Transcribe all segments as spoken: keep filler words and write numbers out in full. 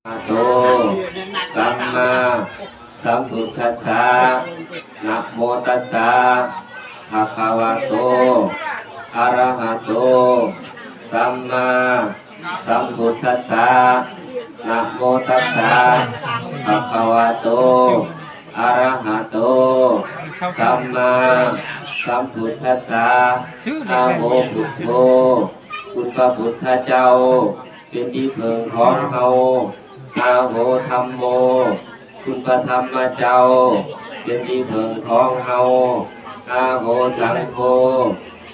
arahato sammāsambuddhassa. Namo tassa bhagavato arahato sammāsambuddhassa. Namo tassa bhagavato arahato sammāsambuddhassa. อาโห พุทโธ คุณพระพุทธเจ้า เป็นที่พึ่งของเฮา อาโห ธัมโม คุณพระธรรมเจ้า เป็นที่พึ่งของเฮา อาโห สังโฆ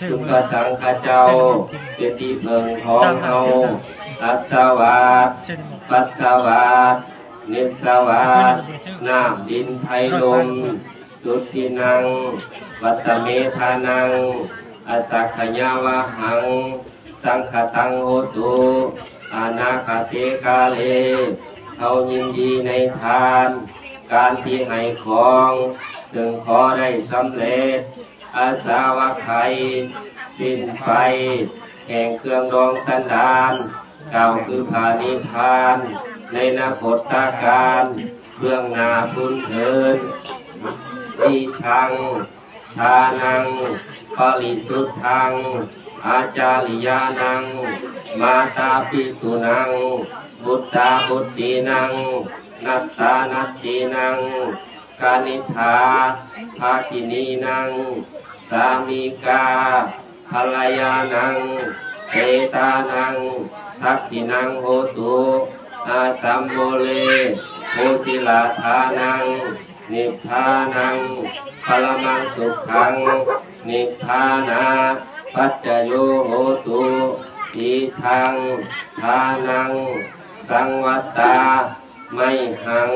คุณพระสังฆเจ้า เป็นที่พึ่งของเฮา อัสสวาส ปัสสวาส นิสวาส น้ำดินไฟลม สุทินัง วัตเมธานัง อาสักขยาวาหัง สังคตังโหตุ อนาคเตกาเล เขายินดีในทาน การที่ให้ของ ซึ่งขอได้สำเร็จ อาสวะไขยสิ้นไป แห่งเครื่องดองสันดาน กล่าวคือพระนิพพาน ในอนาคตกาล เบื้องหน้าพุ้นเทิน อิทัง ทานัง ปริสุทธัง อาจาริยานัง มาตาปิตุนัง บุตตาบุตตีนัง นัตตานัตตีนัง กนิษฐา ภากินีนัง สามีกา ภรรยานัง เตตานัง ทักขิณังโหตุ อาสัมโมเล โหสิลาทานัง นิพพานัง ปรมังสุขัง นิพพานา ปัจจโยโหตุ อิทัง ทานัง สังวัตตา ไมหัง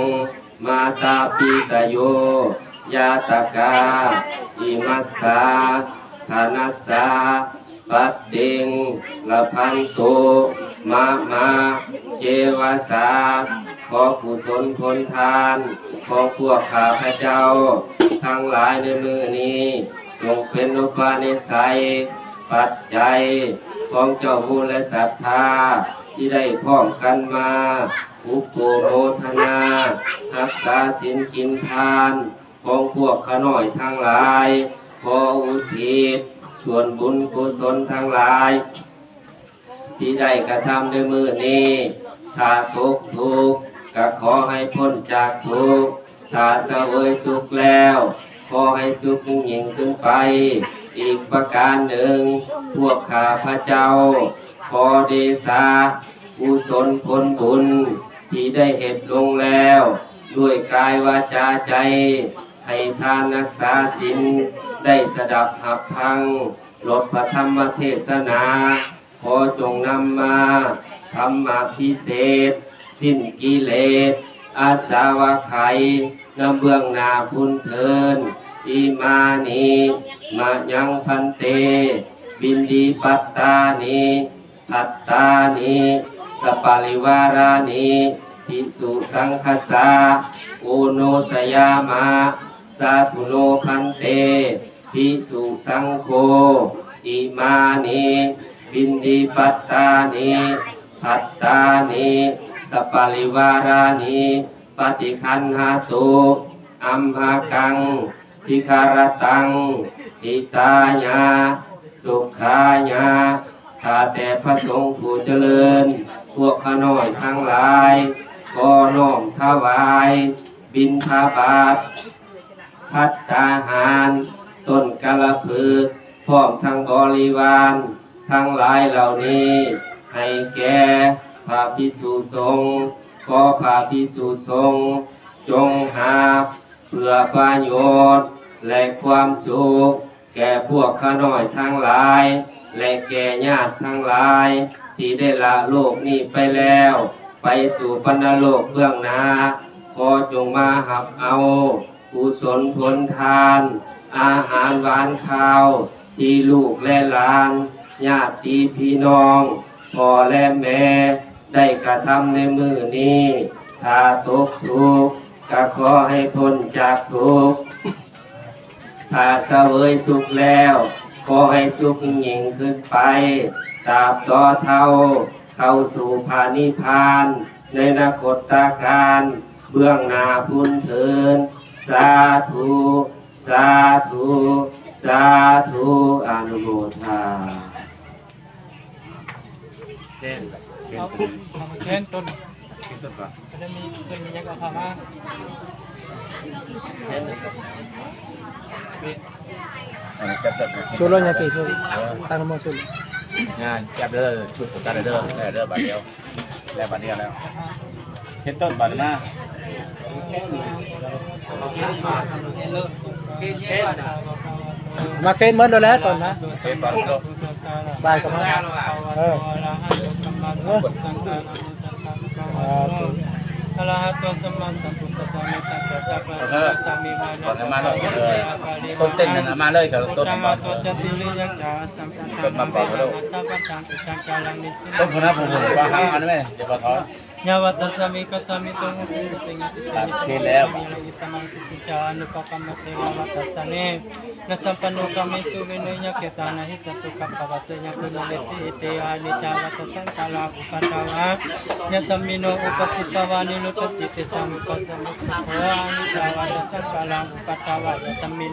มาตาปิตโย ญาตกา อิมัสสา ทานัสสา ปัตติง ลพันตุ มะมะ เจวสา ขอกุศลผลทาน ของพวกข้าพเจ้า ทั้งหลายในมื้อนี้ จงเป็นอุปนิสัย ปัจจัย ของเจ้าหมู่และศรัทธา ที่ได้พร้อมกันมา อุปโภคโมทนา รักษาศีลกินทาน ของพวกข้าน้อยทั้งหลาย ขออุทิศส่วนบุญกุศลทั้งหลาย ที่ได้กระทำในมื้อนี้ ถ้าตกทุกข์ ก็ขอให้พ้นจากทุกข์ ถ้าเสวยสุขแล้ว ขอให้สุขยิ่งขึ้นไป อีกประการหนึ่ง พวกข้าพเจ้า ขอเดชะ กุศลผลบุญ ที่ได้เฮ็ดลงแล้ว ด้วยกายวาจาใจ ให้ทานรักษาศีล ได้สดับฮับฟัง รสพระธรรมเทศนา ขอจงนำมา ธรรมพิเศษ สิ้นกิเลส อาสวะไขย ณ เบื้องหน้าพุ้นเทิน อิมานิ มะยัง ภันเต บิณฑิปัตตานิ ภัตตานิ สปริวารานิ ภิกขุสังฆัสสะ โอโนชยามะ สาธุโน ภันเต ภิกขุสังโฆ อิมานิ บิณฑิปัตตานิ ภัตตานิ สปริวารานิ ปฏิคันหะตุ อัมหะกัง ทิคารตัง หิตายะ สุขายะ ข้าแต่พระสงฆ์ผู้เจริญ พวกข้าน้อยทั้งหลาย ขอน้อมถวาย บิณฑบาต ภัตตาหาร ต้นกัลละผึก พร้อมทั้งบริวาร ทั้งหลายเหล่านี้ ให้แก่พระภิกษุสงฆ์ ขอพระภิกษุสงฆ์ จงหาบ เพื่อประโยชน์ และความสุข แก่พวกข้าน้อยทั้งหลาย และแก่ญาติทั้งหลาย ที่ได้ละโลกนี้ไปแล้ว ไปสู่ปรโลกเบื้องหน้า ขอจงมาฮับเอา กุศลผลทาน อาหารหวานคาว ที่ลูกและหลาน ญาติพี่น้อง พ่อและแม่ ได้กระทำในมื้อนี้ ถ้าตกทุกข์ ก็ขอให้พ้นจากทุกข์ ถ้าเสวยสุขแล้ว ขอให้สุขยิ่งขึ้นไป ตราบต่อเท่า เข้าสู่พระนิพพาน ในอนาคตการเบื้องหน้าพุ้นเทิน สาธุ สาธุ สาธุ อนุโมทา เอาคุกเอามาแขวนต้น แขวนต้นก่อน จะได้มี จะมียักษ์เอาพามา Solo ña ti, solo. Tang mo solo. งานจับเด้อ ชุดโฟกัสเด้อ เออ เด้อบาทเดียว แล้วบาทเดียวแล้ว เฮ็ดต้นบาทมา มาเก็บหมดแล้วตอนนะ เก็บก่อนลูก บ่ายก็มา เออ เออ Arahato sammāsambuddhassa. Namo tassa bhagavato arahato sammāsambuddhassa. Namo tassa bhagavato arahato sammāsambuddhassa. ก่อนจะมาลูก เออ ต้นเต้นนั่นน่ะ มาเลยกับต้น Buddhaṃ arahato ca tiriyañca asaṅkhātaṃ ต้นมาก่อนลูก brahmetaṃ bhagavantaṃ uttamaṃ pūjaṃ karāmi. ต้นพุทธะ ผมว่าห้ามอันนั้นไหม เดี๋ยวมาถอน Yāva tassa vigatamiddho hosi, tehi gatiṃ āsi, taṃ vigatamiddho hosi, viharati tamhaṃ iti ca anupagamma sīlavā dassanena sampanno, kāmesu vineyya gedhaṃ, na hi jātu gabbhaseyyaṃ punaretīti. Aniccā vata saṅkhārā, uppādavayadhammino, uppajjitvā nirujjhanti, tesaṃ vūpasamo sukho. Aniccā vata saṅkhārā, uppādavayadhammino,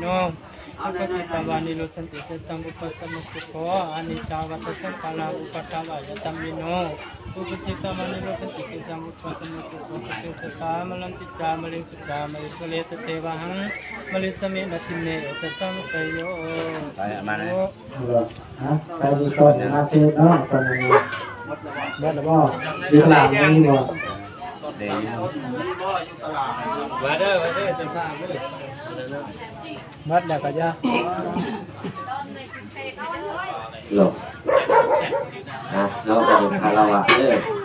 uppajjitvā nirujjhanti, tesaṃ vūpasamo sukho. Aniccā vata saṅkhārā, uppādavayadhammino, uppajjitvā nirujjhanti, tesaṃ vūpasamo sukho. Paṭipadā maranti ca, mariṃsu ca marissare, tathevāhaṃ marissāmi, natthi me ettha saṃsayo. ไปอ่ะ มานะ ฮะ ไปดีก่อนนะ เทศเนาะ ตอนนี้ เบิดแล้วบ่ อยู่ตลาดบ่มีบ่ เดี๋ยว มาเด้อ มาเด้อ เจ้าภาพเด้อ เบิดแล้วก็อย่า หลบ นะ เนาะ คารวะเด้อ